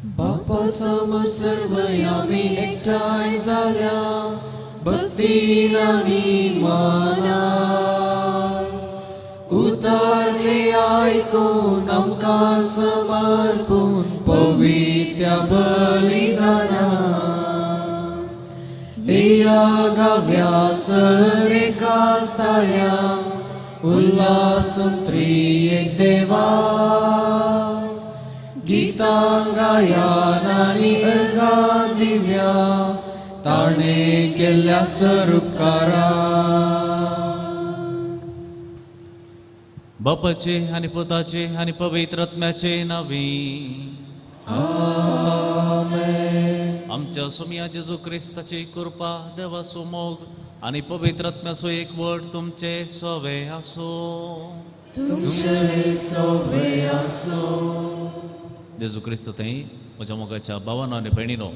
बापा समोर सर्व आमी एकठांय जाल्या भक्तीन आनी मानान उतर ते आयकून आमकां समर्पून पवित्र बलिदाना या गाव्या सर एका स्थाळ्या उल्हासून त्रिएक देवा गीतां गायन आनी अर्घां दिव्या ताणें केल्ल्या सरुपकारा. बापाचे आनी पुताचे आनी पवित्र आत्म्याचे नांवी आमेन. आमच्या सोमया जेजू क्रिस्ताची कृपा, देवाचो मोग आनी पवित्र आत्म्याचो एकवट तुमचे सवे आसूं. तुमचे सवे आसूं. जेजू क्रिस्त थंय म्हज्या मोगाच्या भावानो आनी भयणीनो,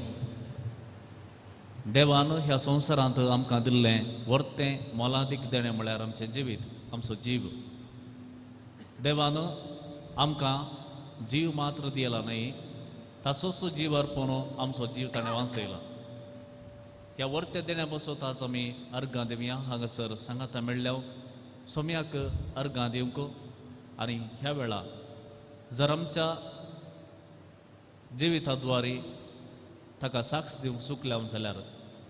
देवान ह्या संवसारांत आमकां दिल्लें वर्तें मोलादीक देणें म्हळ्यार आमचें जिवीत, आमचो जीव. देवान आमकां जीव मात्र दिला न्हय, ताचोच जीव अर्पण आमचो जीव ताणें वांचयला. ह्या वर्त्या देण्या पासत आज आमी अर्घां दिवया. हांगासर सांगाता मेळ्ळ्या सोम्याक अर्घां दिवंक आनी ह्या वेळा जर आमच्या जिविता द्वारे ताका साक्ष दिवंक चुकल्या जाल्यार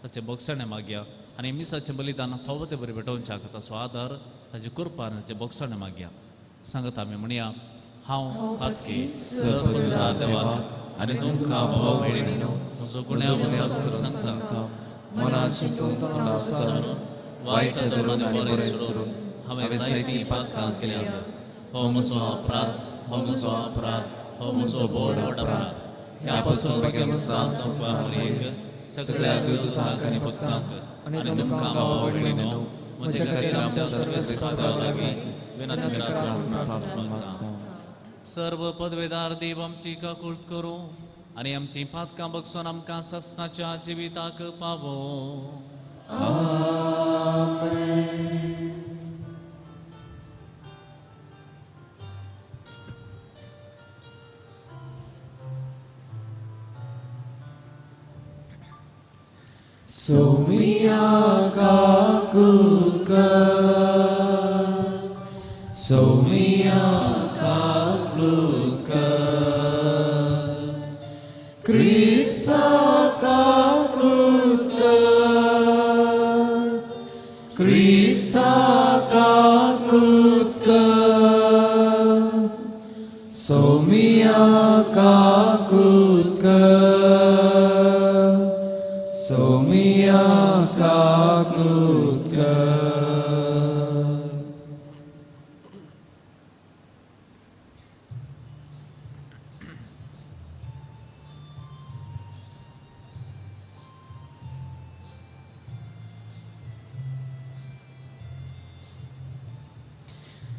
ताचें बोगसणें मागया आनी मिसाचें बलिदान फावो ते बरें भेटोवच्याक ताचो आदार, ताची कृपा आनी ताचें बोगसणें मागया. सांगता आमी म्हणया, हांव पातकी सर्वपवित्र देवाक आनी तुमकां भाव भयणीनो म्हजो गुन्यांव सांगता, मनात चिंतून तोंडार सारून वायट धरून आनी बरें सोडून हांवें जायतीं पातकां केल्यांत. हो म्हजो अपराध, हो म्हजो अपराध, हो म्हजो व्हड अपराध. ह्या पासून सगळ्या देवदूतांक आनी भक्तांक आनी तुमकां भाव भयणीनो म्हज्या खातीर आमच्या सर्वेस्परा लागीं विनंती करात. सर्व पदवेदार देव आमची काकूळट करूं आनी आमची पातकां बगसून आमकां सासणाच्या जिविताक पावो. आमेन. सोमिया काकूत कर, सोमिया काकूत कर, क्रिस्ता काकूत कर, क्रिस्ता काकूत कर, सोमिया काकूत कर, सोमिया काकूत कर.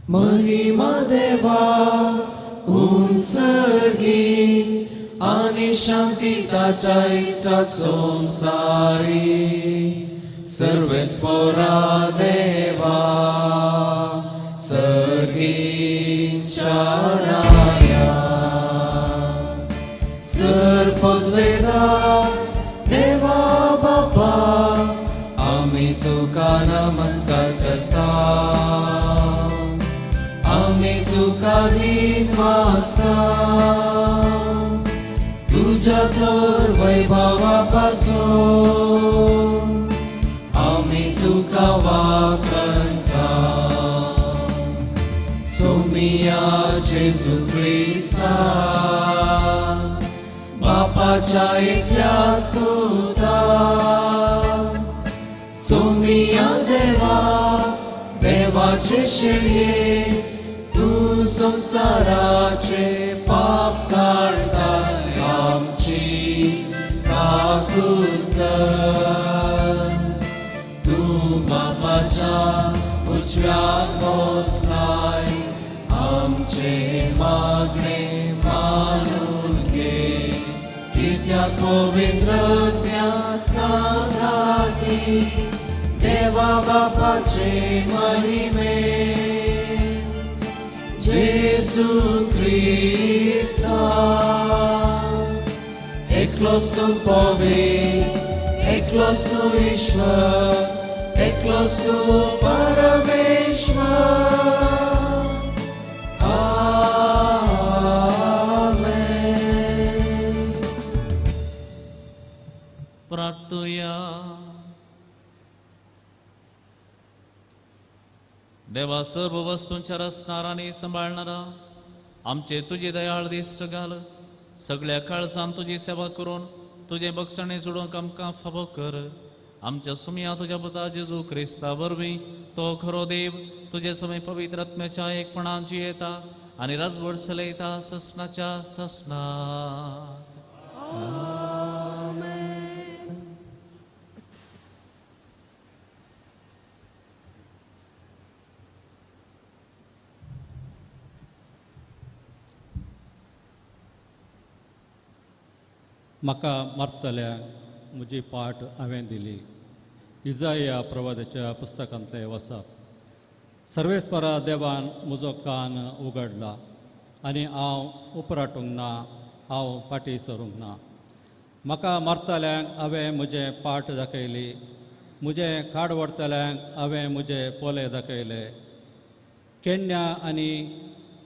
महिमा देवा उंसर्गी आनी शांती ताच्या इत्सा संवसारी सर्वेस्पोरा देवा सर्गींच्या राया. सर्पद्वेदा देवा बापा आमी तुका नमस्कार करता, आमी तुका दीन मागता, तुज्या तर वैभवा पासून आमी तुका वाखणता. सोमिया जेजू क्रिस्ता बापाच्या एकल्याच पुता, सोमिया देवा देवाचे शेळये तूं संवसाराचे पाप काडटा आमची काकूत कर. तूं बापाच्या उजव्याक बसलाय आमचे मागणे मानून घे, कित्याक पवित्र आत्म्या सांगाती देवा बापाचे महिमे जेजू क्रिस्ता एकलोच तूं पवित्र, एकलोच तूं ईश्वर, एकलोच तूं परमेश्वर. आमेन. प्रार्थुया. देवा, सर्व वस्तूंच्या रचणार आनी सांबाळणारा, आमचे तुजी दयाळ दिश्ट घाल. सगळ्या काळजान तुजी सेवा करून तुजें बक्षणे जोडूंक आमकां फावो कर. आमच्या सुमया तुज्या पुता जेजू क्रिस्ता वरवीं, तो खरो देव, तुजे समय पवित्र आत्म्याच्या एकपणान जियेता आनी राजवट चलयता ससनाच्या ससनाक. म्हाका मारतल्यांक म्हजी पाट हांवें दिली. इजाया प्रवादाच्या पुस्तकांतलें वसप. सर्वेस्परा देवान म्हजो कान उगडला आनी हांव उपराटूंक ना, हांव फाटीं सरूंक ना. म्हाका मारतल्यांक हांवें म्हजें पाट दाखयली, म्हजें खाड व्हरतल्यांक हांवें म्हजे पोले दाखयले. केन्ना आनी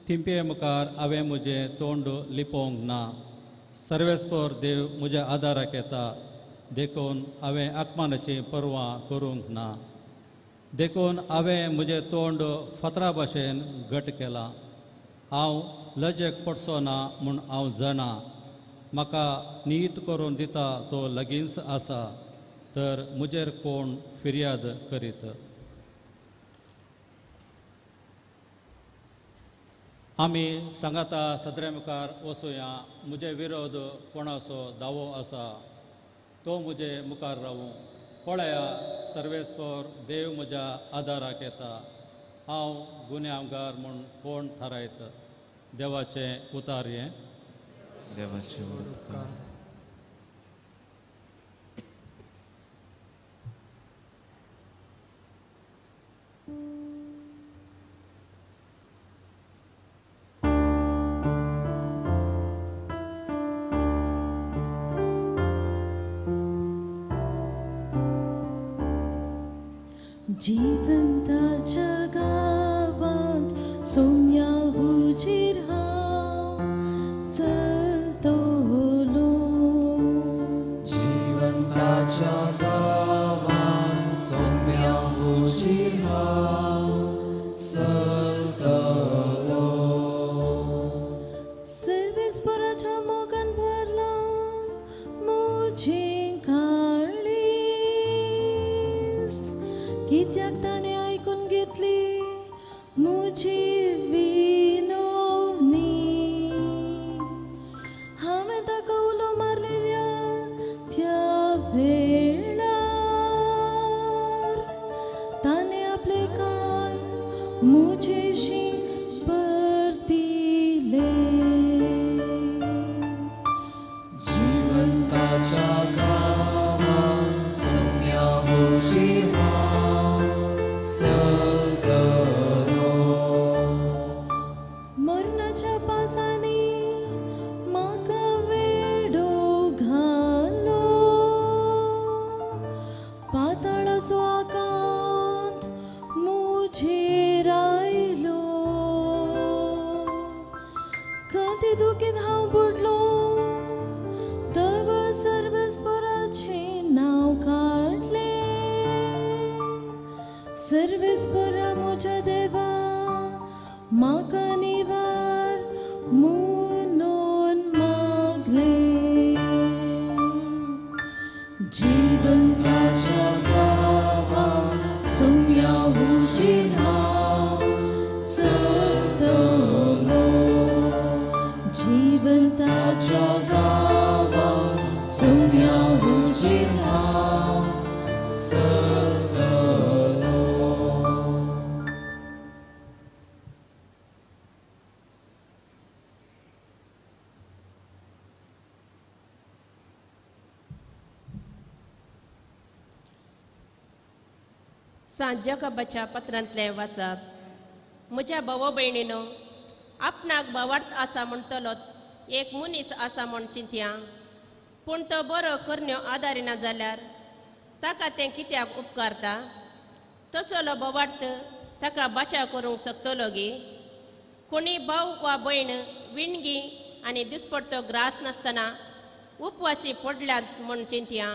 थिंपये मुखार हांवें म्हजें तोंड लिपोवंक ना. सर्वेस्पर देव म्हज्या आदाराक येता, देखून हांवें आत्मानाची पर्वा करूंक ना. देखून हांवें म्हजें तोंड फातरा भाशेन घट केलां. हांव लजेक पडचो ना म्हूण हांव जाणा. म्हाका नीत करून दिता तो लागींच आसा, तर म्हजेर कोण फिर्याद करीत. आमी सांगाता सदरे मुखार वचुया. म्हजे विरोध कोणाचो दावो आसा तो म्हजे मुखार रावूं. पळया, सर्वेस्पर देव म्हज्या आदाराक येता. हांव गुन्यांवगार म्हूण कोण थारायत? देवाचें उतार हें. देवाचे उपकार. जिवंताच्या गावांत सोम्या हुजीर हांव चलतलो. जिवंताच्या गावांत सोम्या हुजीर हांव चलतलो. सर्वेस्पराच्या मोगान भरलां म्हजें काळीज, कित्याक ताणें आयकून घेतली म्हजी विनवणी. हांवें ताका उलो मारलेल्या त्या वेळार ताणें आपले कान म्हजेशी परतिले. जिवंताच्या गावांत सोम्या हुजीर हांव चलतलो. मरणाच्या पासांनी म्हाका वेडो घालो, पाताळाचो आकांत म्हजेर आयलो. खंती दुखीन हांव बुडलो, तवळ सर्वेस्पराचें नांव काडलें. सर्वेस्परा म्हज्या देवा, म्हाका निवार म्हणून मागलें. जिवंताच्या गावांत सोम्या हुजीर हांव चलतलो. जिवंताच्या गावांत सोम्या हुजीर हांव चलतलो. सांत जगबाच्या पत्रांतलें वाचप. म्हज्या भाव भयणीनो, आपणाक भावार्थ आसा म्हणटलो एक मनीस आसा म्हूण चिंतया, पूण तो बरो करण्यो आदारिना जाल्यार ताका तें कित्याक उपकारता? तसलो बोवार्थ ताका बाचा करूंक शकतलो गी? कोणी भाव वा भयण विणगी आनी दिसपडतो ग्रास नासतना उपवासी पडल्यात म्हूण चिंतया.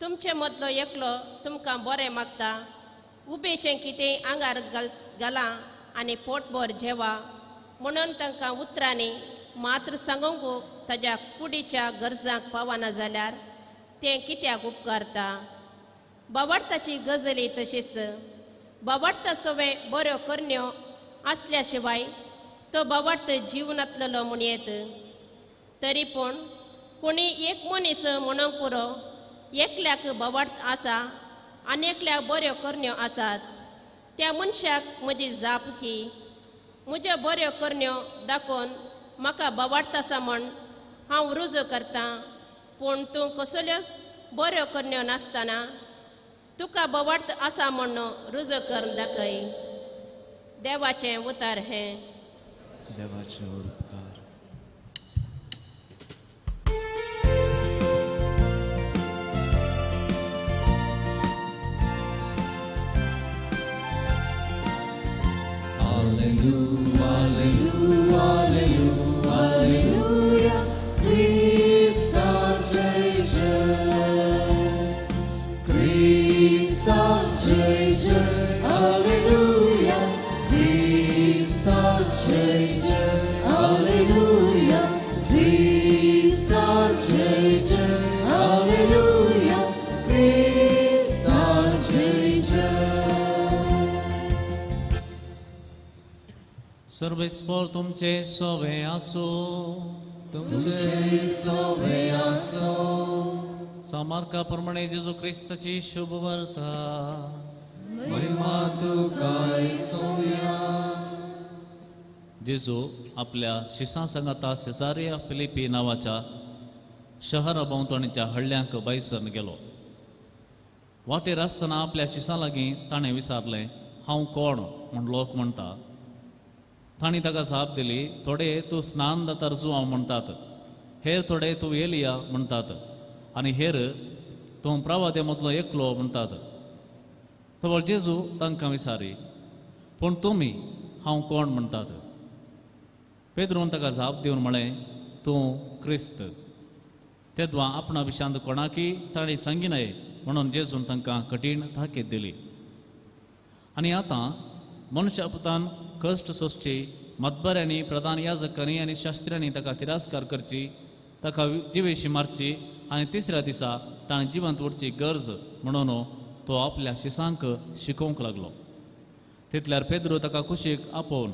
तुमचे मदलो एकलो तुमकां बरें मागता, उबेचें कितेंय आंगार घालां आनी पोटभर जेवा म्हणून तांकां उतरांनी मात्र सांगूंक ताज्या कुडीच्या गरजांक पावना जाल्यार तें कित्याक उपकारता? बाबार्थाची गजली तशीच बाबार्था सवें बऱ्यो करण्यो आसल्या शिवाय तो बाबार्थ जीवनांतलो म्हूण येत. तरी पूण कोणी एक मनीस म्हणूंक पुरो, एकल्याक बाबार्थ आसा आनी एकल्याक बऱ्यो करण्यो आसात. त्या मनशाक म्हजी जाप ही, म्हज्यो बऱ्यो करण्यो दाखोवन म्हाका बाबार्थ आसा म्हण हांव रुजू करतां, पूण तूं कसल्योच बऱ्यो करण्यो नासतना तुका बाबार्थ आसा म्हण रुजू करून दाखय. देवाचें उतर हें. देवाचे उपकार. Alleluia, Christa Jai Jai, Christa Jai Jai, Alleluia, Christa Jai Jai, Alleluia, Christa Jai Jai, Alleluia, Christa Jai Jai. सर्वेस्पर तुमचे सोवे आसो, तुमचे सोवे आसो. सामार्का प्रमाणे जेजू क्रिस्ताची शुभ वार्ता. महिमा तुका सोव्या. जेजू आपल्या शिसां सांगाता सेजारिया फिलिपी नांवाच्या शहरा भोंवतणीच्या हळ्यांक बायसर गेलो. वाटेर आसतना आपल्या शिसां लागीं ताणें विचारलें, हांव कोण म्हूण लोक म्हणटा? तांणी ताका जाप दिली, थोडे तूं स्नान दातार जुआंव म्हणटात, हेर थोडे तूं एलिया म्हणटात, आनी हेर तूं प्रवादे मदलो एकलो म्हणटात. तवळ जेजू तांकां विचारी, पूण तुमी हांव कोण म्हणटात? पेद्रून ताका जाप दिवन म्हळें, तूं क्रिस्त. तेदवा आपणा विशांत कोणाकी ताणें सांगिनाय म्हणून जेजून तांकां कठीण ताकीद दिली. आनी आतां मनशा पुतान कश्ट सोंसची, मतबऱ्यांनी, प्रधान याजकांनी आनी शास्त्र्यांनी ताका तिरस्कार करची, ताका जिवेशी मारची आनी तिसऱ्या दिसा ताणें जिवंत उरची गरज म्हणून तो आपल्या शिसांक शिकोवंक लागलो. तितल्यार पेद्रू ताका कुशीक आपोवन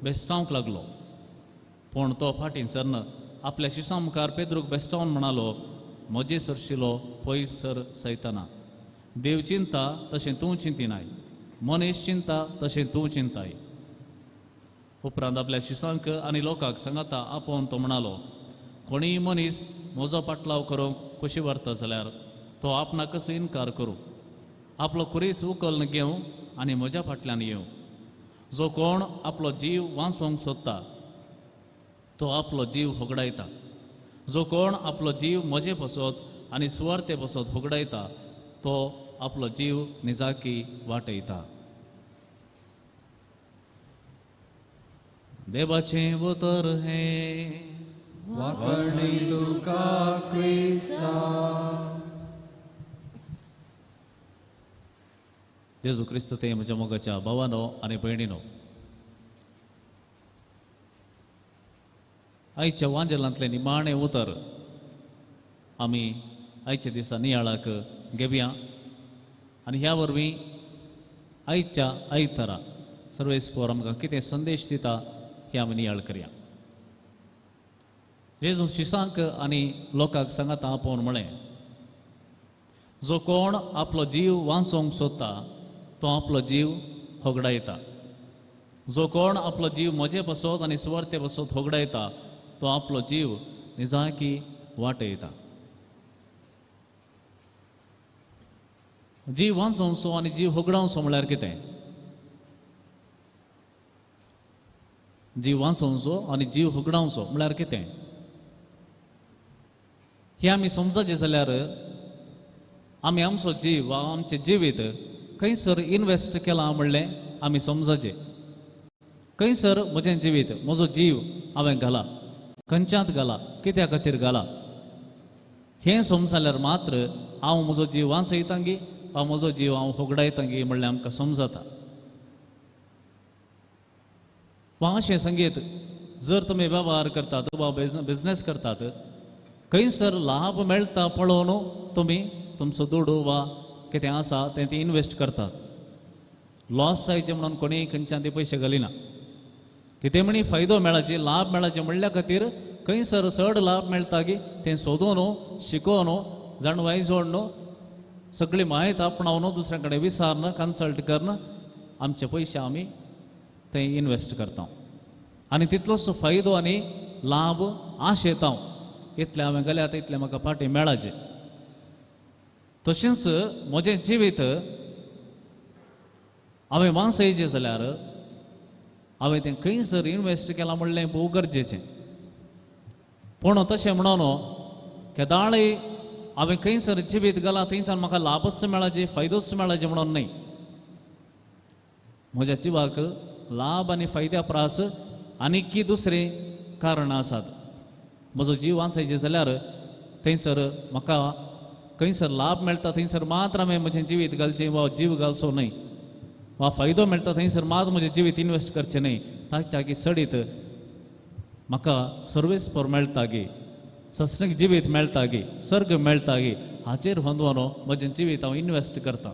बेस्टावंक लागलो, पूण तो फाटीं सरन आपल्या शिसां मुखार पेद्रूक बेस्टावन म्हणालो, म्हजे सरशिलो पयस सर सैताना, देव चिंता तशें तूं चिंतिनाय, मनीस चिंता तशें तूं चिंताय. उपरांत आपल्या शिसांक आनी लोकांक सांगाता आपोवन तो म्हणालो, कोणीय मनीस म्हजो पाटलाव करूंक खोशी व्हरता जाल्यार तो आपणाकच इनकार करूं, आपलो खुरीस उखल्न घेवं आनी म्हज्या फाटल्यान येवं. जो कोण आपलो जीव वांचोवंक सोदता तो आपलो जीव होगडायता, जो कोण आपलो जीव म्हजे पसत आनी सुवार्ते पसत होगडायता तो आपलो जीव निजाकी वाटयता. देवाचें उतर हें. वाकणी तुका क्रिस्ता. जेजू क्रिस्त ते म्हज्या मोगाच्या भावानो आनी भयणीनो, आयच्या वांजेलांतलें निमाणें उतर आमी आयच्या दिसा नियाळाक घेवया आनी ह्या वरवीं आयच्या आयतारा सर्वेस्पर आमकां कितें संदेश दिता हें आमी नियाळ करया. जेजू शिसांक आनी लोकांक सांगाता आपोवन म्हळें, जो कोण आपलो जीव वांचोवंक सोदता तो आपलो जीव होगडायता, जो कोण आपलो जीव म्हजे पसत आनी सुवार्ते पसत होगडायता तो आपलो जीव निजाकी वाटयता. जीव वांचोवचो आनी जीव होगडावचो म्हळ्यार कितें? जीव वांचोवचो आनी जीव होगडावचो म्हळ्यार कितें? हें आमी समजाचें जाल्यार आमी आमचो जीव वा आमचें जिवीत खंयसर इनवेस्ट केलां म्हणलें आमी समजाचें. खंयसर म्हजें जिवीत, म्हजो जीव हांवें घाला, खंयच्यांत घाला, कित्या खातीर घाला हें समजल्यार मात्र हांव म्हजो जीव वांचयतांगी वा म्हजो जीव हांव होगडायतांगी म्हणल्यार आमकां समजता. वा अशें संगीत जर तुमी वेव्हार करतात वा बिजनेस करतात, खंयसर लाभ मेळटा पळोवन तुमी तुमचो दुडू वा कितें आसा तें ती इनवेस्ट करतात. लॉस जायचे म्हणून कोणीय खंयच्यान ते पयशे घालिना. कितें म्हणी फायदो मेळाचे, लाभ मेळाचे म्हणल्या खातीर खंयसर चड लाभ मेळटा की तें सोदून शिकोवन जाणवाय जोडून सगळी म्हायती आपणावन दुसऱ्या कडेन विचारून कन्सल्ट करून आमचे पयशे आमी ते इनवेस्ट करता आनी तितलोच फायदो आनी लाभ आशेता. इतलें हांवें घाल्यात इतलें म्हाका फाटीं मेळाचें. तशेंच म्हजें जिवीत हांवें वांचयचें जाल्यार हांवें तें खंयसर इनवेस्ट केलां म्हणलें भोव गरजेचें. पूण तशें म्हणून केदाळय हांवें खंयसर जिवीत घालां थंयच्यान म्हाका लाभच मेळाचे, फायदोच मेळाचे म्हणून न्हय. म्हज्या जिवाक लाभ आनी फायद्या परस आनीक दुसरीं कारणां आसात. म्हजो जीव वांचयचें जाल्यार थंयसर म्हाका खंयसर लाभ मेळटा थंयसर मात्र हांवें म्हजें जिवीत घालचें वा जीव घालचो न्हय, वा फायदो मेळटा थंयसर मात म्हजें जिवीत इनवेस्ट करचें न्हय. ताच्या चडीत म्हाका सर्वेस्पर मेळटा गी, सस्नीक जिवीत मेळटा गी, सर्ग मेळटा गी हाचेर होंदवनो म्हजें जिवीत हांव इनवेस्ट करता.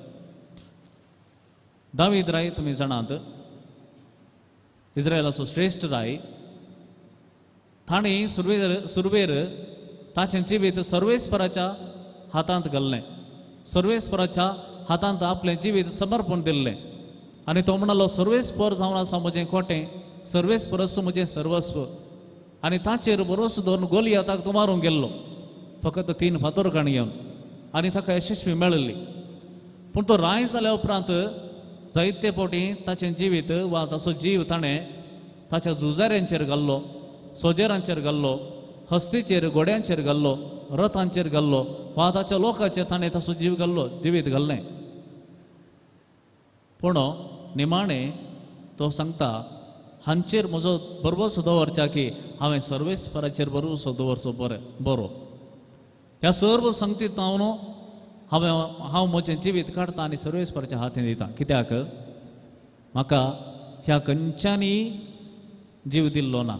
दावीद राय तुमी जाणात, इस्रायलाचो श्रेश्ठ राय. ताणें सुरवेर ताचें जिवीत सर्वेस्पराच्या हातांत घाल्लें, सर्वेस्पराच्या हातांत आपलें जिवीत समर्पण दिल्लें आनी तो म्हणालो सर्वेस्पर जावन आसा म्हजें कोटें, सर्वेस्परस म्हजें सर्वस्व. आनी ताचेर भरोसो दवरून गोलियाताक तो मारूंक गेल्लो फकत 3 फातोर काणी घेवन आनी ताका यशस्वी मेळिल्ली. पूण तो राय जाल्या उपरांत जायते फावटी ताचें जिवीत वा ताचो जीव ताणें ताच्या झुजाऱ्यांचेर घाल्लो, सोजेरांचेर घाल्लो, हस्तीचेर, घोड्यांचेर घाल्लो, रथांचेर घाल्लो वा ताच्या लोकांचेर ताणें ताचो जीव घाल्लो, जिवीत घाल्लें. पूण निमाणें तो सांगता हांचेर म्हजो भरवंसो दवरच्या की हांवें सर्वेस्पराचेर भरवंसो दवरचो बरें बरो. ह्या सर्व संगतीत हांव म्हजें जिवीत काडटा आनी सर्वेस्पराच्या हातीन दिता. कित्याक म्हाका ह्या खंयच्यांनी जीव दिल्लो ना,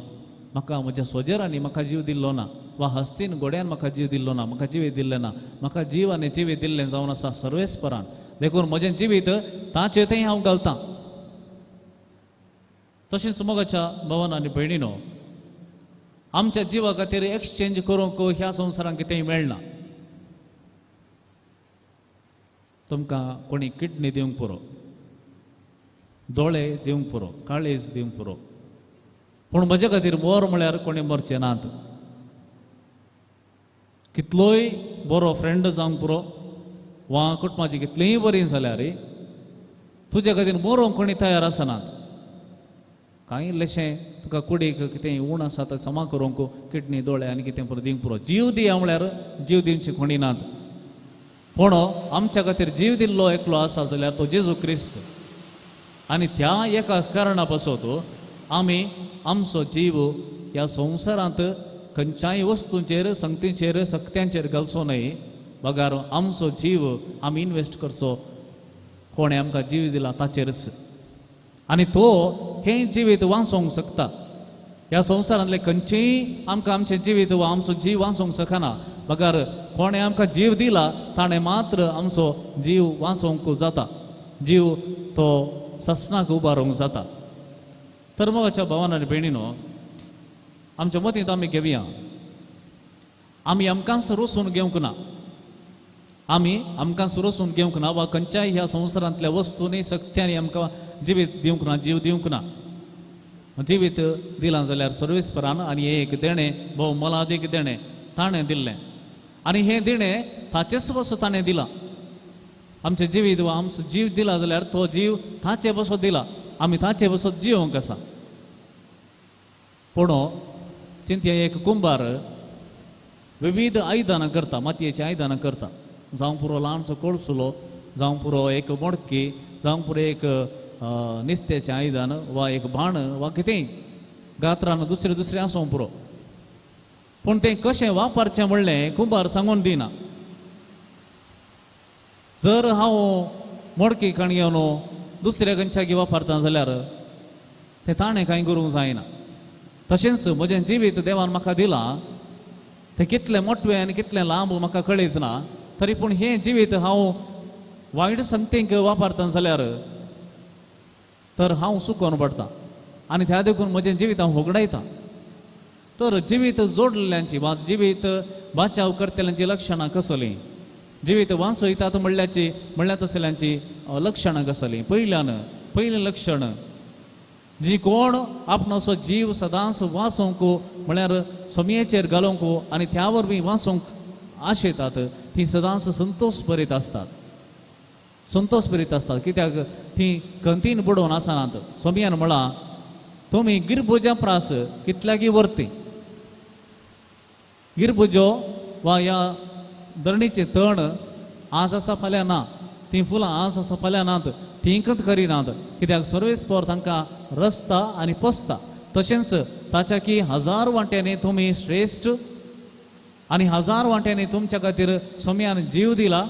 म्हाका म्हज्या सोजेरांनी म्हाका जीव दिल्लो ना वा हस्तीन घोड्यान म्हाका जीव दिल्लो ना, म्हाका जिवीत दिल्लें ना. म्हाका जीव आनी जिवीत दिल्लें जावन आसा सर्वेस्परान, देखून म्हजें जिवीत ताचें तें हांव घालतां. तशेंच मोगाच्या भावान आनी भयणीनो, आमच्या जिवा खातीर एक्सचेंज करूंक ह्या संवसारांत कितेंय मेळना. तुमकां कोणी किडनी दिवंक पुरो, दोळे दिवंक पुरो, काळीज दिवंक पुरो, पूण म्हजे खातीर मोर म्हळ्यार कोणी मरचें नात. कितलोय बरो फ्रेंड जावंक पुरो वा कुटुंबाची कितलींय बरीं जाल्यार तुजे खातीर मरोंक कोणी तयार आसनात. कांय इल्लेशें तुका कुडीक कितें ऊण आसा तें समा करूंक किडनी, दोळे आनी कितें पुरो दिवंक पुरो. जीव दिया म्हळ्यार जीव दिवचे कोणी नात. पूण आमच्या खातीर जीव दिल्लो एकलो आसा जाल्यार तो जेजू क्रिस्त. आनी त्या एका कारणा पासत आमी आमचो जीव ह्या संवसारांत खंयच्याय वस्तूंचेर, संगतीचेर, सक्त्यांचेर घालचो न्हय, बगार आमचो जीव आमी इनवेस्ट करचो कोणें आमकां जीव दिला ताचेरच. आनी तो हें जिवीत वांचोवंक शकता. ह्या संवसारांतले खंयचेय आमकां आमचें जिवीत वा आमचो जीव वांचोवंक शकना, बगार कोणें आमकां जीव दिला ताणें मात्र आमचो जीव वांचोवंक जाता, जीव तो ससनाक उबारूंक जाता. तर मोगाच्या भावान आनी भयणीनो, आमच्या मतींत आमी घेवया, आमी आमकांच रोसून घेवंक ना, आमी आमकांच रोसून घेवंक ना वा खंयच्याय ह्या संवसारांतल्या वस्तूंनी, सक्त्यांनी आमकां जिवीत दिवंक ना, जीव दिवंक ना. जिवीत दिलां जाल्यार सर्वेस्परान आनी एक देणें भोव मोलादीक देणें ताणें दिल्लें आनी हें देणें ताचेच पासून ताणें दिलां. आमचें जिवीत वा आमचो जीव दिला जाल्यार तो जीव ताचे पासून दिला, आमी ताचे पासून जिवंक आसा. पूण चिंतया, एक कुंभार विविध आयदनां करता, मातयेचीं आयदनां करता. जावं पुरो ल्हानसो कोळसुलो, जावं पुरो एक मडकी, जावं पुरो एक निस्त्याचें आयदन वा एक भाण वा कितेंय गात्रान दुसरें दुसरें आसूं पुरो. पूण तें कशें वापरचें म्हणलें कुंभार सांगून दिना. जर हांव मडकी काणी घेवन दुसऱ्या खंयच्यागी वापरता जाल्यार तें ताणें कांय करूंक जायना. तशेंच म्हजें जिवीत देवान म्हाका दिलां तें कितलें मोटवें आनी कितलें लांब म्हाका कळयत ना, तरी पूण हें जिवीत हांव वायट संगतींक वापरता जाल्यार तर हांव चुकोन पडटा आनी त्या देखून म्हजें जिवीत हांव होगडायता. तर जिवीत जोडलेल्यांची वा जिवीत बाचाव करतल्यांची लक्षणां कसलीं, जिवीत वांचयतात म्हणल्याची म्हणल्यार तसल्यांची लक्षणां कसलीं? पयल्यान पयलें लक्षण, जी कोण आपणाचो जीव सदांच वाचोवंक म्हळ्यार सोमयेचेर घालूंक आनी त्या वरवीं वाचोवंक आशेतात ती सदांच संतोश भरीत आसतात, संतोश भरीत आसतात. कित्याक ती खंतीन बुडोवन आसनात. सोमयान म्हळां तुमी गिरबुज्या प्रास कितल्याकी वरती. गिरबुजो वा ह्या धरणीचें तण आज आसा फाल्यां ना, तीं फुलां आज आसा फाल्यां नात, तीं खंत करिनात, कित्याक सर्वेस्पर तांकां रसता आनी पोसता. तशेंच ताच्या की हजार वांट्यांनी तुमी श्रेश्ठ आनी हजार वांट्यांनी तुमच्या खातीर सोम्यान जीव दिला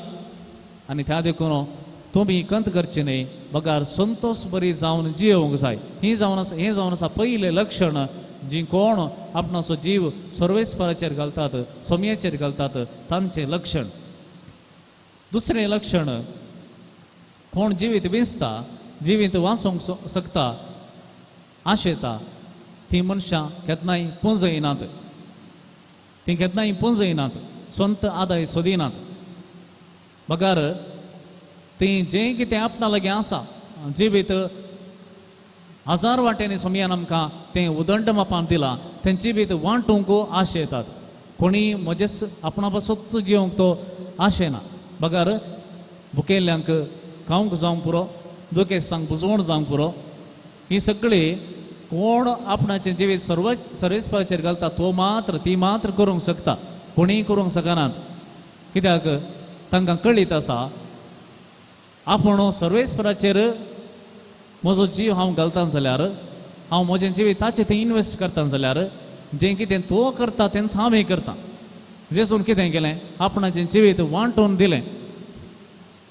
आनी त्या देखून तुमी खंत करची न्हय, बगार संतोश बरी जावन जियोवंक जाय. ही जावन आसा, हें जावन आसा पयलें लक्षण. जी कोण आपणाचो जीव सर्वेस्पराचेर घालतात, सोमयेचेर घालतात तांचें लक्षण. दुसरें लक्षण, कोण जिवीत विंचता, जिवीत वाचोवंक शकता, आशेता, ती मनशां केन्नाय पुंजयनात, ती केन्नाय पुंजयनात, स्वंत आदाय सोदिनात, बगार ती जें कितें आपणा लागीं आसा जिवीत हजार वांट्यांनी सोमयान आमकां तें उदंड मापान दिलां, तें जिवीत वांटूंक आशेतात. कोणी म्हजेच आपणा पासत जिवंक तो आशेना, बगार भुकेल्ल्यांक खावंक जावंक पुरो, दुखेस्तांक बुजवण जावंक पुरो. ही सगळी कोण आपणाचें जिवीत सर्वेस्पराचेर घालता तो मात्र, ती मात्र करूंक शकता, कोणीय करूंक शकनात. कित्याक तांकां कळीत आसा आपूण सर्वेस्पराचेर म्हजो जीव हांव घालता जाल्यार, हांव म्हजें जिवीत ताचेर थंय इनवेस्ट करता जाल्यार जें कितें तो करता तेंच हांवूय करता. जेजून कितें केलें, आपणाचें जिवीत वांटून दिलें.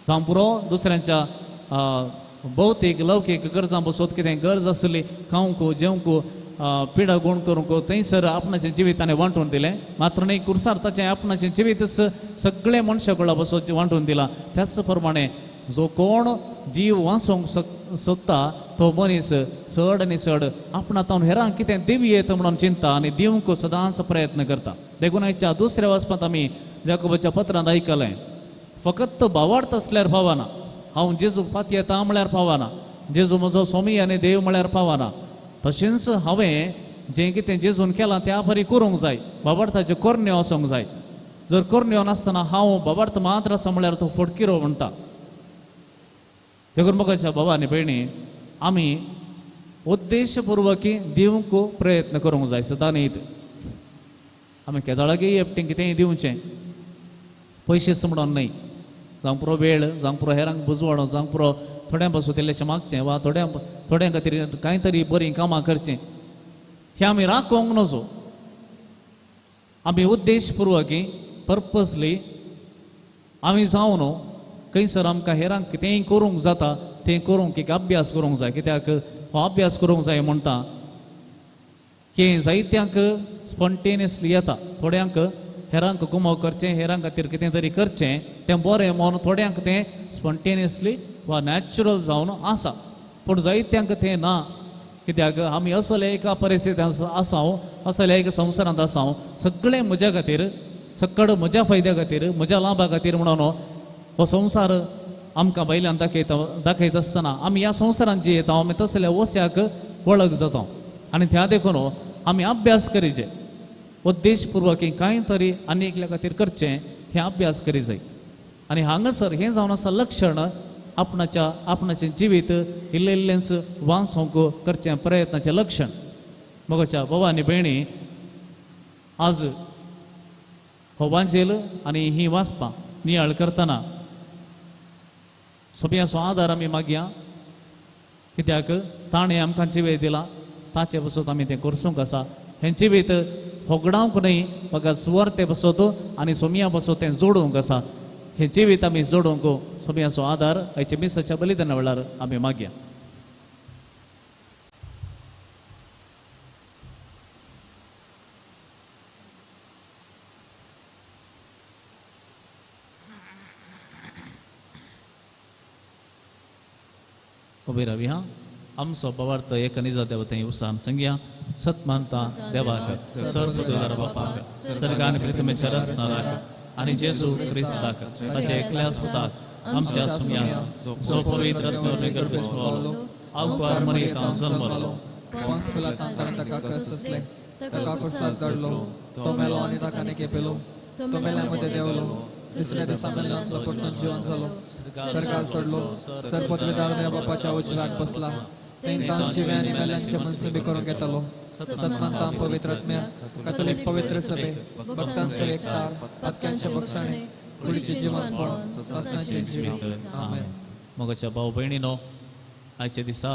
जावं पुरो दुसऱ्यांच्या भौतीक लौकीक गरजां बसत कितें गरज आसली खावंक जेवंक पिडा गुण करूंक थंयसर आपणाचें जिवीत ताणें वांटून दिलें. मात्र न्हय कुर्सार ताचें आपणाचें जिवीत सगळें मनशा कडलो बसत वांटून दिलां. त्याच प्रमाणे जो कोण जीव वाचोवंक सोदता तो मनीस चड आनी चड आपणा तावन हेरांक कितें दिवयेत म्हणून चिंता आनी दिवंक सदांच प्रयत्न करता. देखून आयच्या दुसऱ्या वाचपांत आमी जाकोबाच्या पत्रांत आयकलें, फकत भावार्थ आसल्यार पावना, हांव जेजूक पातयेता म्हळ्यार पावना, जेजू म्हजो स्वामी आनी देव म्हळ्यार पावना, तशेंच हांवें जें कितें जेजून केलां त्या परी करूंक जाय, भावार्थाच्यो करण्यो आसूंक जाय. जर करण्यो नासतना हांव भावार्थ मात्र आसा म्हळ्यार तो फटकिरो म्हणटा. देखून मोगाच्या बाबा आनी भयणी, आमी उद्देशपुर्वकी दिवंक प्रयत्न करूंक जाय सदां न्हीत. आमी केदळागीय एकटें कितेंय दिवचें, पयशेच म्हणून न्हय, जावं पुरो वेळ, जावं पुरो हेरांक बुजवणो, जावं पुरो थोड्यां पासून इल्लेशें मागचें वा थोड्यां खातीर कांय तरी बरीं कामां करचें, हें आमी राखोवंक नजो. आमी उद्देशपुर्वकी पर्पजली आमी जावन खंयसर आमकां हेरांक कितेंय करूंक जाता तें करूंक एक अभ्यास करूंक जाय. कित्याक हो अभ्यास करूंक जाय म्हणटा की जायत्यांक स्पॉन्टेनियसली येता, थोड्यांक हेरांक गुमो करचें, हेरां खातीर कितें तरी करचें तें बरें म्हणून थोड्यांक तें स्पॉन्टेनियसली वा नॅचरल जावन आसा, पूण जायत्यांक तें ना. कित्याक आमी असले एका परिस्थितींत आसाव, असल्या एका संवसारांत आसाव, सगळें म्हज्या खातीर, सगळें म्हज्या फायद्या खातीर, म्हज्या लाभा खातीर म्हणून हो संवसार आमकां भायल्यान दाखयता आसतना आमी ह्या संवसारांत जी येता आमी तसल्या वस्याक वळख जाता. आनी त्या देखून आमी अभ्यास करीचे, उद्देशपुर्वक कांय तरी आनी एकल्या खातीर करचें हें अभ्यास करी जाय. आनी हांगासर हें जावन आसा लक्षण आपणाच्या आपणाचें जिवीत इल्लें इल्लेंच वाचोवंक करचें प्रयत्नाचें लक्षण. मोगाच्या बाबा आनी भयणी, आज हो वांजेल आनी ही वाचपां नियाळ करतना सोंप्याचो आदार आमी मागया, कित्याक ताणें आमकां जिवेत दिला, ताचे बसत आमी तें करसूंक आसा. हें जिवीत होगडावंक न्हय, बघा सुवार्ते बसत आनी सोमया बसत तें जोडूंक आसा. हें जिवीत आमी जोडूंक सोमयाचो आदार आयच्या मिसाच्या बलिदाना वेळार आमी मागया. उबी रावया. आमचो पवार्थ एक निजा देवते उसान संग्या सत मानता देवाक सर्व बापाक सर्गान प्रितमेच्या रचणाराक आनी जेजू क्रिस्ताक ताच्या एकल्याच पुताक आमच्या सुम्याक जो पवित्र आत्म्यावरवीं गर्भेस्त आवकार मरियेंत जल्मलो, पोन्स पिलातान ताणें ताका क्रससलें, ताका खुर्सार चडलो, तो मेलो आनी ताका निकेपेलो, तो मेल्या मदें देंवलो, तिसऱ्या दिसा मेल्ल्यांतलो परतून जिवन जालो, सर्गार चडलो, सर्वपदवीदार बापाच्या उजव्याक बसला, तें जिव्या आनी मेल्यांचे मनसुबी करूंक येतालो. सतमानता पवित्र आत्म्या कॅथोलीक पवित्र सभे भक्तांचो एकतार पातक्यांचे बक्षाणे कुडीचें जिवनपण सासणाचें जिवीत. आमेन. मोगाच्या भाव भयणीनो, आयच्या दिसा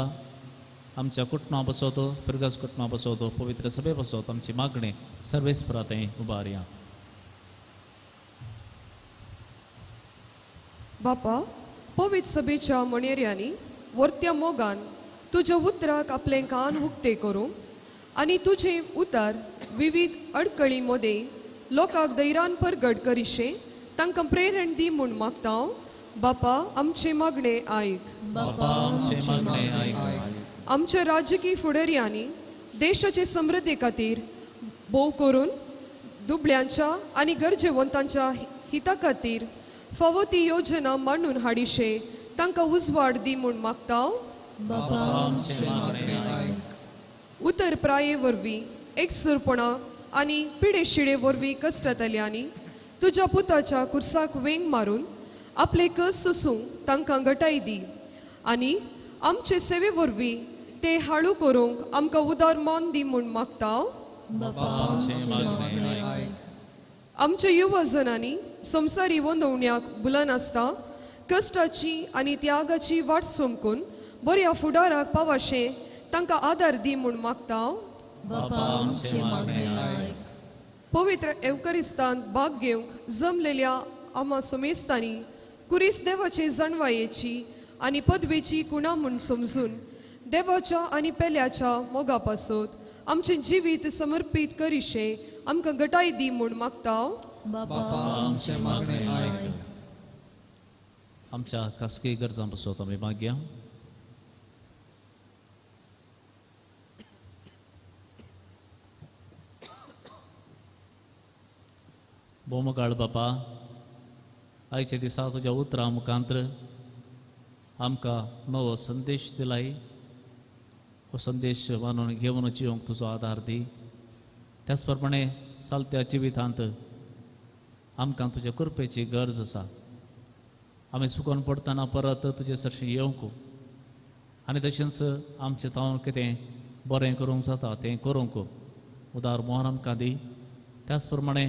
आमच्या कुटुंबा बसोत, फिरगज कुटुंबा बसोत, पवित्र सभे बसोत आमची मागणी सर्वेस्परा थंय उबारया. बापा, पवित्र सभेच्या मणेऱ्यांनी वर्त्या मोगान तुज्या उतराक आपलें कान उक्ते करूंक आनी तुजें उतार विविध अडकळी मदें लोकांक धैर्यान परगट करिशें तांकां प्रेरण दी म्हूण मागता हांव. बापा, आमचें मागणें आयक. बापा, आमचें मागणें आयक. आमच्या राजकीय फुडाऱ्यांनी देशाचे समृद्धी खातीर भोव करून दुबळ्यांच्या आनी गरजेवंतांच्या हिता खातीर फावो ती योजना मांडून हाडिशें तांकां उजवाड दी म्हूण मागता हांव. बापा, आमचें मागणें आयक. उतर प्राये वरवीं एकसुरपणा आनी पिडेशिडे वरवीं कश्टांतल्यांनी तुज्या पुताच्या कुर्साक वेंग मारून आपले कस सोसूंक तांकां गटाय दी आनी आमचे सेवे वरवीं ते हाळू करूंक आमकां उदार मान दी म्हूण मागता हांव. बापा, आमचें मागणें आयक. आमच्या युवा जनांनी संवसारी वंदवण्याक भुलनासता कश्टाची आनी त्यागाची वाट सोमकून बऱ्या फुडाराक पावाशें तांकां आदार दी म्हूण मागता हांव. बापा, आमचें मागणें आयक. पवित्र एवकरिस्तांत भाग घेवंक जमलेल्या आमा सोमेस्तांनी कुरीस देवाचे जाणवायेची आनी पदवेची कुणा म्हूण समजून देवाच्या आनी पेल्याच्या मोगा पासत आमचें जिवीत समर्पीत करिशें आमकां गटाय दी म्हूण मागता हांव. बापा, आमचें मागणें आयक. आमच्या खासगी गरजां पासत आमी मागया. भोवमोगाळ बापा, आयच्या दिसा तुज्या उतरां मुखांत्र आमकां नवो संदेश दिलाय. हो संदेश मानून घेवन जिवंक तुजो आदार दी. त्याच प्रमाणे चालत्या जिवितांत आमकां तुज्या कृपेची गरज आसा. आमी चुकोन पडटना परत तुजे सरशी येवंक आनी तशेंच आमचें तावन कितें बरें करूंक जाता तें करूंक उदार मोहन आमकां दी. त्याच प्रमाणे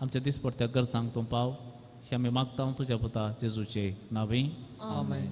आमच्या दिसपडत्या गरजांक तूं पाव हे आमी मागता तुज्या पुता जेजूचे नांवी. आमेन.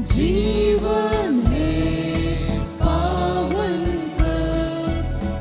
जीवन है पावन कर।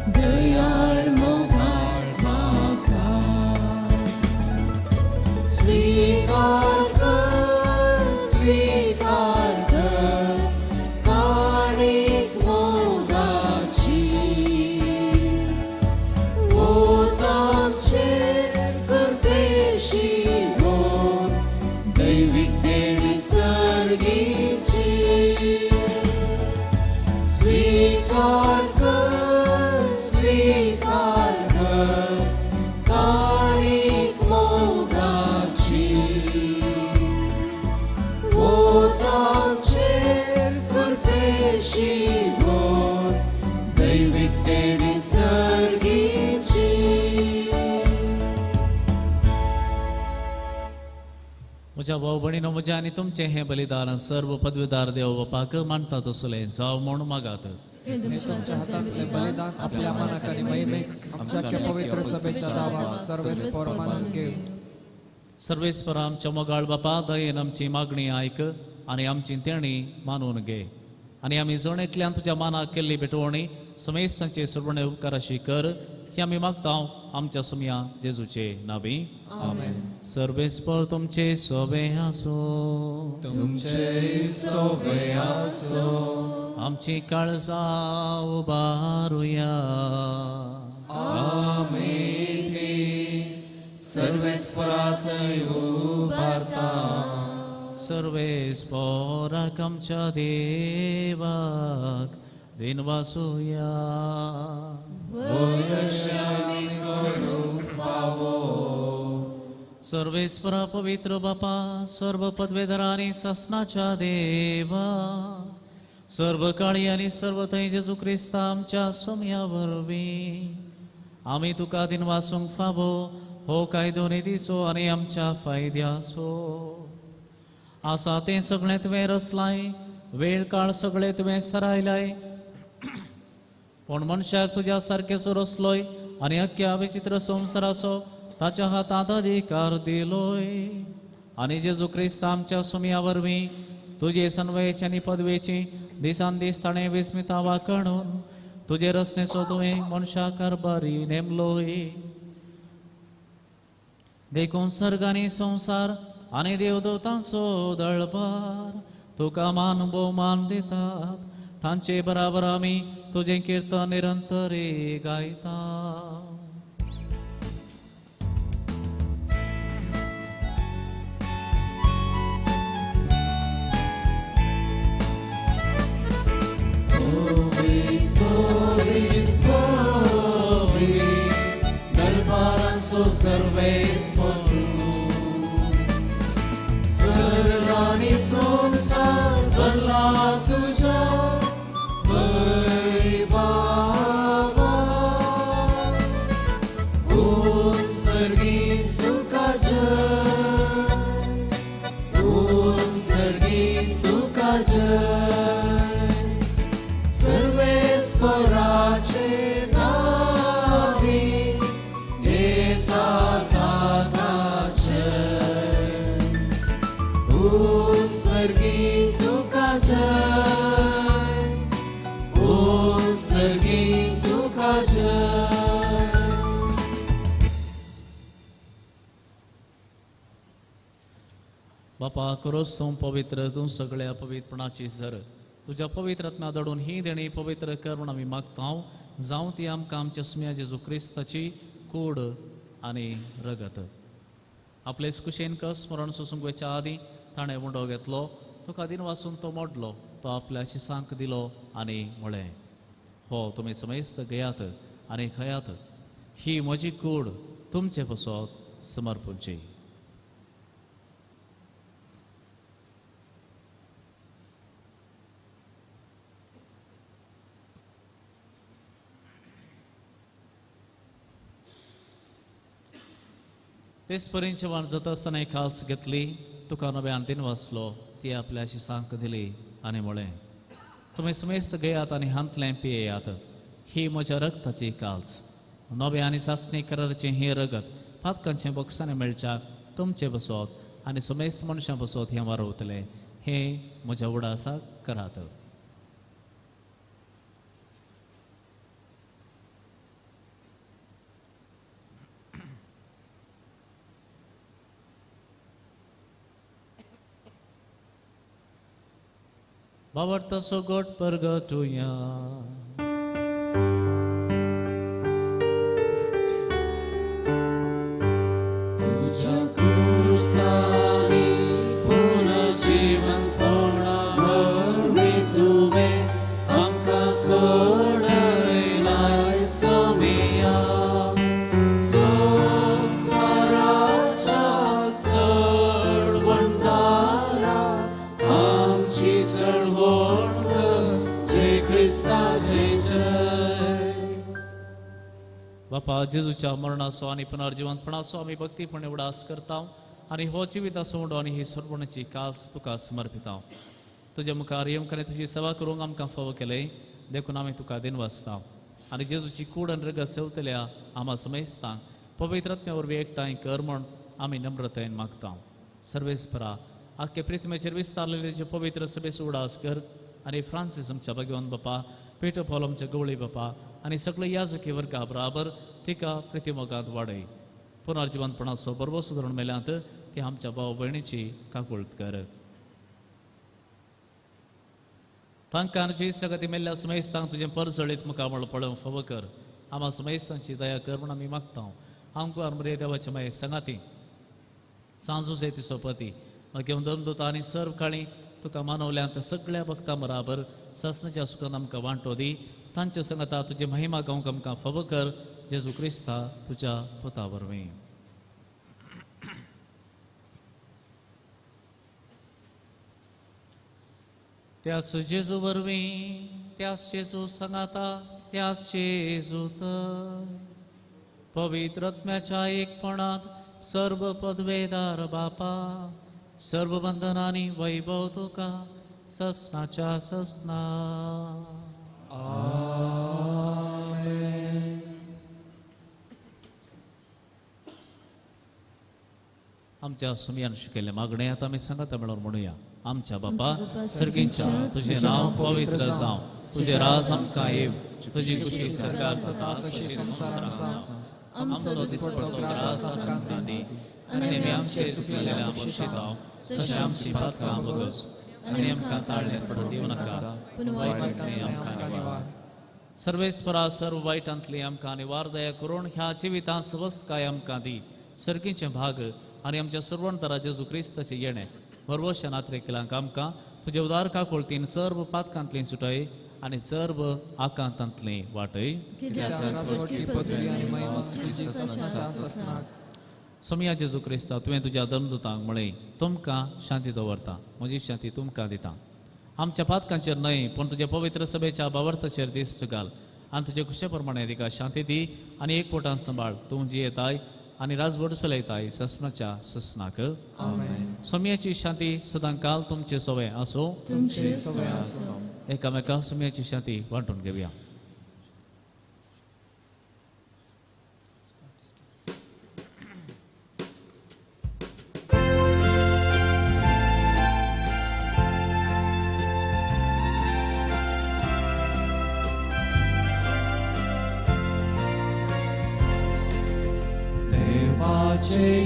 म्हज्या भाव भयणीनो, म्हज्या आनी तुमचें हें बलिदान सर्व पदवीदार देव बापाक मानता तसलें जावं म्हूण मागात. तुमच्या हातांतले बलिदान आपल्या मनाक आनी महिमेक आमच्या पवित्र सभेच्या नांवाक सर्वेस्पर मानून घेव. सर्वेस्पर आमच्या मोगाळ बापा, दयेन आमची मागणी आयक आनी आमची तेणी मानून घे आनी आमी जण एकल्यान तुज्या मानाक केल्ली भेटवणी समेस्तांचे सुरवणे उपकाराशी कर ही आमी मागता आमच्या सुमया जेजूचे नावी. आमेन. सर्वेस्पर तुमचे सोबे आसो. तुमचे सोबे आसो. आमची काळजा उबारुया. आमी ती सर्वेस्परात उबारता. सर्वेस्पराक आमच्या देवाक दिनवासुया. सर्वेस्परा पवित्र बापा, सर्व पदवेधरा आनी सासनाच्या देवा, सर्व काळी आनी सर्व थंय जेजू क्रिस्ता आमच्या सोम्या वरवीं आमी तुका दिनवासूंक फावो हो कायदो निधीचो आनी आमच्या फायद्याचो आसा तें सगळें तुवें रचलाय, वेळ काळ सगळें तुवें सरायलाय, पूण मनशाक तुज्या सारकेचो रचलोय आनी अख्ख्या विचित्र संवसाराचो ताच्या हातांत अधिकार दिलोय. आनी जेजू क्रिस्त आमच्या सुमया वरवीं तुजे सनवयेची आनी पदवेची दिसान दीस ताणें विस्मिता वाकणून तुजे रचनेचो तुवें मनशाक कारभारी नेमलोय. देखून सर्ग आनी संवसार आनी देवदूतांचो दळबार तुका मान भोवमान दितात, तांचे बराबर आमी तुजें किर्तन निरंतरे गायता. दरबारांचो सर्वेस्पर सर्वांनी संवसार भरला तुज्या वैभवान. उत्सर्गी तुका जय, उत्सर्गी तुका जय, सर्वेस्पराचे नावी येता ताका जय. उत्सर्गी तुका जय, उत्सर्गी तुका जय. बापा करोस तूं पवित्र, तूं सगळ्या पवित्रपणाची सर तुज्या पवित्र आत्म्या धाडून ही देणी पवित्र कर म्हूण आमी मागता. जावं ती आमकां आमच्या सुम्या जेजू क्रिस्ताची कूड आनी रगत. आपले कुशेन कस स्मरण सोसूंक वयच्या आदीं ताणें उंडो घेतलो, तुका दिनवासून तो मोडलो, तो आपल्या शिसांक दिलो आनी म्हळें, हो तुमी समेस्त घेयात आनी खयात, ही म्हजी कूड तुमचे पसत समर्पूची. तेच परीन जेवण जाता आसतना एक काल्स घेतली, तुका नव्यान दिनवासलो, ती आपल्या शिसांक दिली आनी म्हळें, तुमी समेस्त घेयात आनी हांतलें पियेयात, ही म्हज्या रगताची काल्स, नव्या आनी सासणी करारचें हें रगत पातकांचें बक्षांनी मेळच्याक तुमचे बसत आनी समेस्त मनशां बसत हें वारवतलें, हें म्हज्या उडासाक करात. बाबर्ताचो गोट परगटुया. तुझ्या कुर्सानी पुनर्जीवनपणा वरवीं तुवें आमकां सोडयलाय सोमया. संवसाराच्या चढवणदारा आमची चळवण कर, जय क्रिस्ताचे जय. बापा जेजूच्या मरणाचो आनी पुनर्जिवंतपणाचो आमी भक्तीपणे उडास करता आनी हो जिविताचो उंडो आनी ही सोडवणेची काल्स तुका समर्पिता. तुज्या मुखार येवंक आनी तुजी सेवा करूंक आमकां फावो केलें देखून आमी तुका दिनवासता. आनी जेजूची कूड आनी रगत सेवतल्या आमा समेस्तांक पवित्र आत्म्या वरवीं एकठांय कर म्हूण आमी नम्रतायेन मागता. सर्वेस्परा आख्खे प्रिथमेचेर विस्तारलेले तुजे पवित्र सभेचो उडास कर आनी फ्रांसीस आमच्या भगवान बापा, पेटो पावल आमच्या गवळी बापा आनी सगळे याजकी वर्गा बराबर तिका प्रितिमोगांत वाडय. पुनर्जिवनपणाचो बरबोसो धरून मेल्यांत ती आमच्या भाव भयणीची काकुळट कर. तांकां आनी इश्टागती मेल्ल्या समेस्तांक तुजें परजळीत मुखामळ पळोवंक फावो कर. आमा समेस्तांची दया कर म्हूण आमी मागता. आमकां मरे देवाचे मागीर सांगाती सांजूचे तिचो पती मागीर धर्मदूत आनी सर्व काळी तुका मानवल्यांत सगळ्या भक्तां बराबर सासणाच्या सुखान आमकां वांटो दी. तांच्या संगता तुजी महिमा गावंक आमकां फावो कर. जेजू क्रिस्ता तुज्या पुता वरवीं. त्यास जेजू वरवीं, त्यास जेजू सांगाता, त्यास जेजू तर पवित्र आत्म्याच्या एकपणांत सर्व पदवेदार बापा, सर्व बंधनांनी वैभव तुका ससनाच्या ससना. आमेन. आमच्या सुमयान शिकयल्लें मागणें आतां आमी सांगाता मेळोवन म्हणुया. आमच्या बापा सर्गींच्या, तुजें नांव पवित्र जावं, तुजें राज आमकां येवं, तुजी खुशी सरकार जाता तशी संवसारांत जावं. आमचो दिसपडतो ग्रास आमकां दी आनी आमी आमचे चुकलेल्या बक्षितांव तशें आमची पातकां भोगस आनी आमकां ताळ्ळें पडून दिवं नाका, पूण वायटांतली आमकां निवार. सर्वेस्परा सर्व वायटांतली आमकां निवार दया करून ह्या जिवितांत सवस्तकाय आमकां दी. सर्गीचें भाग आनी आमच्या सर्वंतरा जेजू क्रिस्ताचें येणें भरवश्या नात्रेकिलांक आमकां तुजे उदार काकुळतीन सर्व पातकांतली सुटय आनी सर्व आकांतांतली वाटय. सोमया जेजू क्रिस्ता, तुवें तुज्या धर्मदूतांक म्हळें, तुमकां शांती दवरता, म्हजी शांती तुमकां दिता. आमच्या पातकांचेर न्हय पूण तुज्या पवित्र सभेच्या भावार्थाचेर दिश्ट घाल आनी तुजे खुशे प्रमाणे तिका शांती दी आनी एकवटान सांबाळ. तूं जियेताय आनी राजवट चलयताय ससनाच्या ससनाक. सोमयाची शांती सदां काल तुमचे सवय आसूं. एकामेका सोमयाची शांती वांटून घेवया.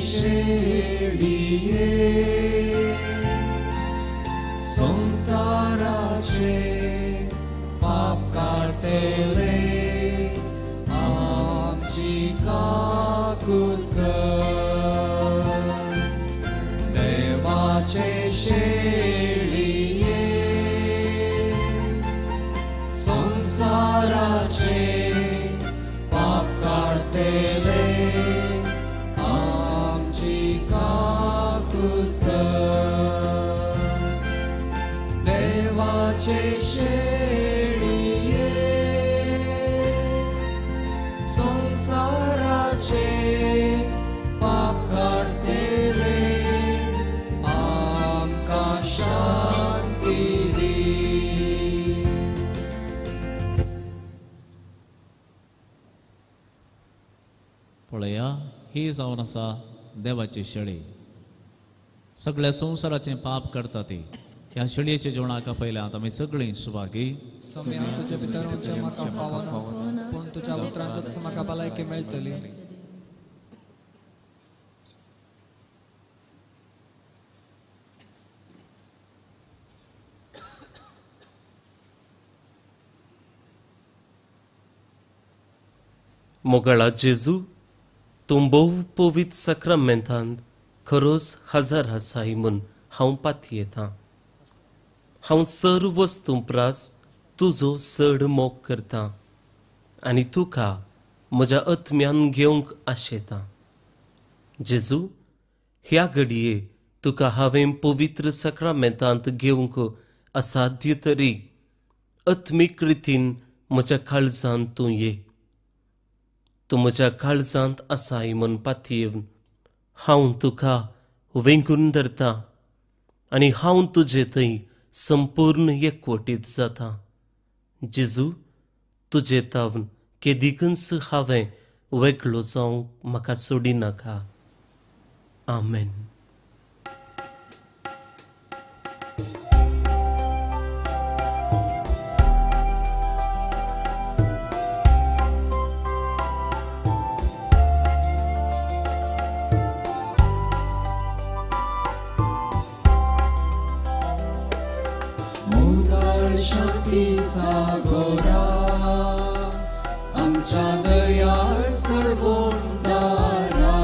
शेळिये संसाराचे पाप काडटले आमची काकूत कर. देवाचे शेळिये संसाराचे पाप काडटले शेळिये संसाराचे पाप काडटले आमकां शांती दी. पळया, ही जावन आसा देवाची शेळी, सगळ्या संवसाराचें पाप करता ती. ह्या शेळयेच्या जेवणाक आपयल्यात आमी सगळीं सुभागी. सोम्या, तुजे भितर वचचें म्हाका फावना, पूण तुज्या उतरांतच म्हाका भलायकी मेळटली. मोगाळा जेजू, तूं भोव पवित्र साक्रामेंतांत खरोच हजार आसाय म्हूण हांव पातयेतां. हांव सर्व वस्तूं प्रास तुजो चड मोग करतां आनी तुका म्हज्या आत्म्यान घेवंक आशेतां. जेजू, ह्या घडये तुका हांवें पवित्र साक्रामेंतांत घेवंक असाध्य तरी आत्मीक रितीन म्हज्या काळजांत तूं ये. तूं म्हज्या काळजांत आसाय म्हूण पातयेवन हांव तुका वेंगून धरता आनी हांव तुजे थंय संपूर्ण एकवटीत जाता. जेजू, तुजे तावन केदिकूच हांवें वेगळो जावंक म्हाका सोडिनाका. आमेन. शांती सागोरा आमच्या दयाळ सरगोंडारा,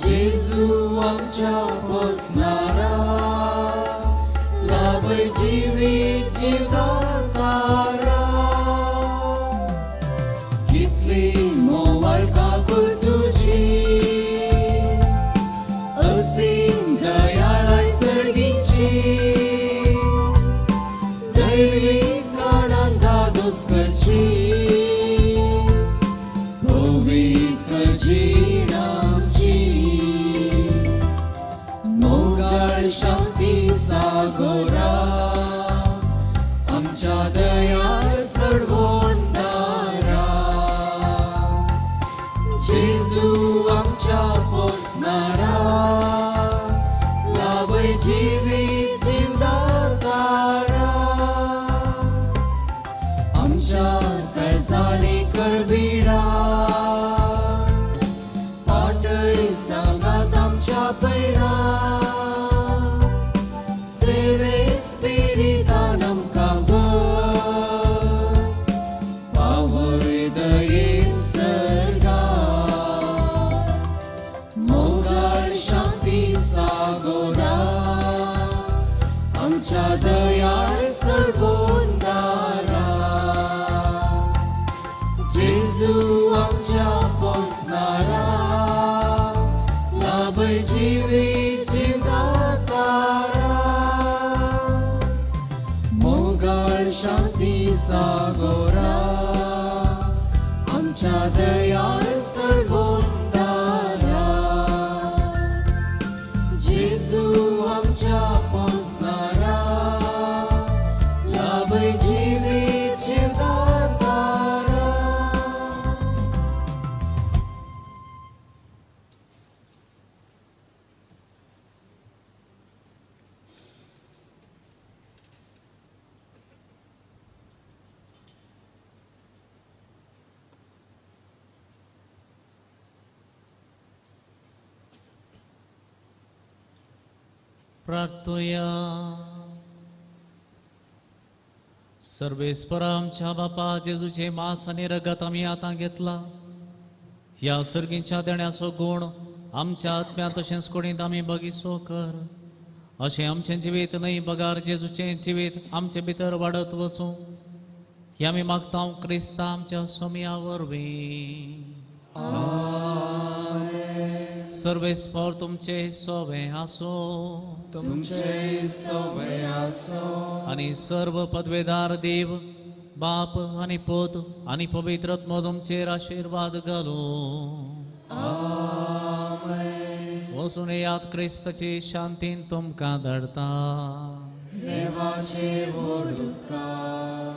जेजू आमच्या पोसणारा, लाभय जिवीत जिवदातारा. कितली मोवाळ काकूळ तुजी, असीम दयाळाय सर्गीची, करची पवित्र जीण आमची. मोगाळ शांती सागोरा आमच्या दयाळ सरवणदारा, जेजू आमच्या पोसणारा, लाभय जिवीत जिवदातारा. आमच्या काळजांनी करबिडा, पाटय सांगात आमच्या पयरा, सेवे स्पिरितान आमकां भर, पावय दयेन सर्गा. मोगाळ शांती सागोरा आमच्या दयाळ सरगोंडारा, जेजू आमच्या पोसणारा, लाभय जिवीत जिवदातारा. मोगाळ शांती सागोरा आमच्या दयाळ सरगोंडारा, जेजू आमच्या पोसणारा, लाभय जिवीत जिवदातारा. प्रार्थुया. सर्वेस्परा आमच्या बापा, जेजूचे मांस आनी रगत आमी आतां घेतला. ह्या सर्गींच्या देण्याचो गूण आमच्या आत्म्यांत तशेंच कुडींत आमी बगीचो कर, अशें आमचें जिवीत न्हय बगार जेजूचें जिवीत आमचे भितर वाडत वचूं. हें आमी मागता क्रिस्ता आमच्या सोमया वरवीं. सर्वेस्पर तुमचे सोवे आसो, तुमचे सोवे आसो. आनी सर्व पदवेदार देव बाप आनी पूत आनी पवित्र आत्मो तुमचेर आशिर्वाद घालूं. वचून येयात, क्रिस्ताची शांतीन तुमकां धाडटा. देवाचे व्हड उपकार.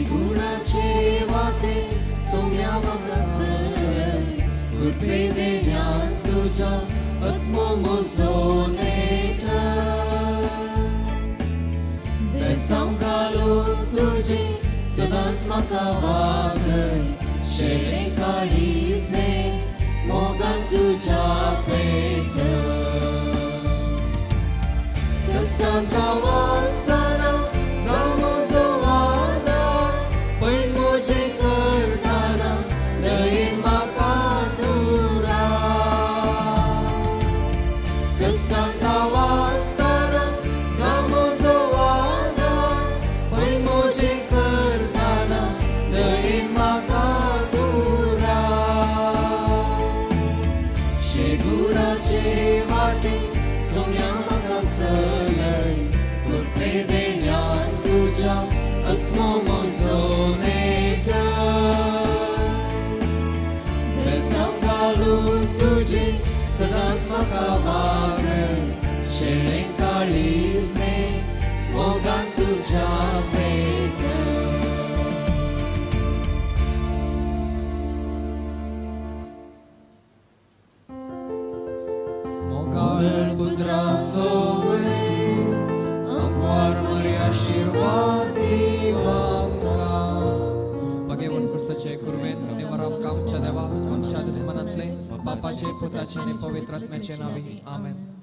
गुणाचे वाटे सोम्या म्हाका सरय, कृपे देण्यान तुज्या आत्मो म्हजो नेटर. बेसांव घालून तुजें सदांच म्हाका वागय, शेळें काळीजें मोगान तुज्या पेटर. कश्टांत हांव आसतना जावं म्हजो आदार, पळय म्हजें करतना दयेन म्हाका तूं राव. कश्टांत हांव आसतना जावं म्हजो आदार, पळय म्हजें करतना दयेन म्हाका तूं राव. शेगुणाचे पुत्रा सोवे आंकवार मरिया आशीर्वाद दीव आमकां. भगेवन कुर्साचे कुरवेन निवार आमकां आमच्या देवा आमच्या दुस्मनांतले बापाचे पुताचे आनी पवित्र आत्म्याचे नांवी आमेन.